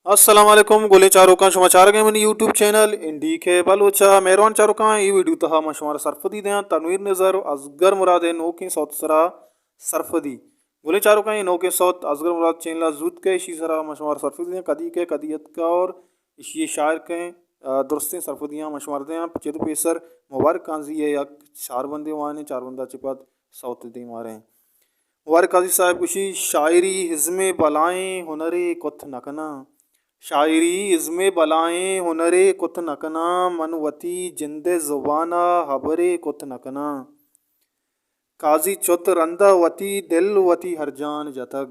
السلام علیکم، گلیں چاروکاں، شما چارگ ءَ منی یوٹیوب چینل این ڈی کے بلوچ ءَ۔ مہروان چاروکاں، اے ویڈیو تہا من شمارا سرپدی دیاں تنویر نزر و اصغر مراد ءِ نوکیں سوت سرا سرپدی۔ گلیں چاروکاں، اے نوکیں سوت اصغر مراد چینل ءَ زوت کہ اشی سرا من شمارا سرپدی دیاں، کدی کہ کدی اتکا اور اشی شاعر کئے، آ، درستیں سرپدیاں من شمارا دیاں۔ چد پیسر مبارک قاضی ءِ یک چاربندے وانیں، چاربند ءَ چہ پد سوت دیم آریں۔ مبارک قاضی صاحب گوشی، شاعری ازمے بلائیں ہنرے کت نہ کناں۔ شاعری ازمے بلائیں ہنرے کت نہ کناں، من وتی جند ءِ زبان ءَ ہبرے کت نہ کناں۔ قاضی چت رند ءَ وتی دل وتی ہرجان جتگ۔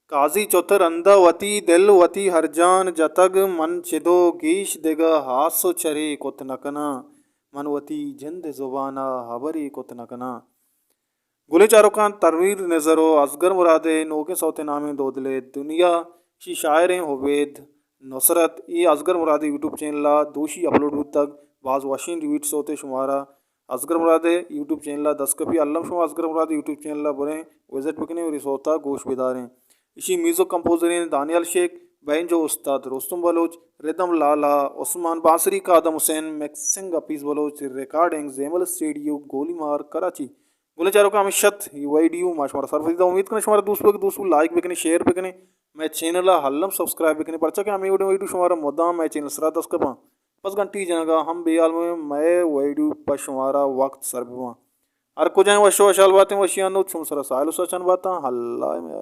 قاضی چت رند ءَ وتی دل وتی ہرجان جتگ، من چد و گیش دگہ ہاس و چرے کت نہ کناں۔ من وتی جند ءِ زبان ءَ ہبرے کت نہ کناں۔ گلیں چاروکاں، تنویر نزر و اصغر مراد ءِ نوکیں سوت ءِ نام ایں دو دل ءِ دنیا۔ اشی شاعر ایں عبید نصرت۔ اے اصغر مراد ءِ یوٹیوب چینل ءَ دوشی اپلوڈ بوتگ۔ باز وشیں ڈیویٹ سوتے، شمارا اصغر مراد ءِ یوٹیوب چینل ءَ دست کپی۔ الم شما اصغر مراد ءِ یوٹیوب چینل ءَ بریں، وزٹ بکنیں اور اے سوت ءَ گوش بداریں۔ اشی میوزک کمپوزر ایں دانیال شیخ، بینجو استاد رستم بلوچ، ردم لالا عثمان، بانسری کا Adam Hussain, mixing Hafeez Baloch, recording Zaimal studio Goli Mar کراچی۔ گلیں چاروکاں، ہمیش ات اے ویڈیو، ما شمارا سرپدی دا۔ امید کناں شمارا دوست بوگ، دوست بو لائک بکنیں، شیئر بکنیں، مئے چینل ءَ الم سبسکرائب بکنیں، پرچا کہ ہمے وڑیں ویڈیو شمارا مدام مئے چینل سرا دست کپاں۔ بس گھنٹی جنگا ہم بے حال مئے، مئے ویڈیو پہ شمارا وقت سر بواں۔ ہر کجا وش و وشحال باتیں، وشیانی نود شمے سرا ساہیل و سچن باتاں۔ اللہ مئے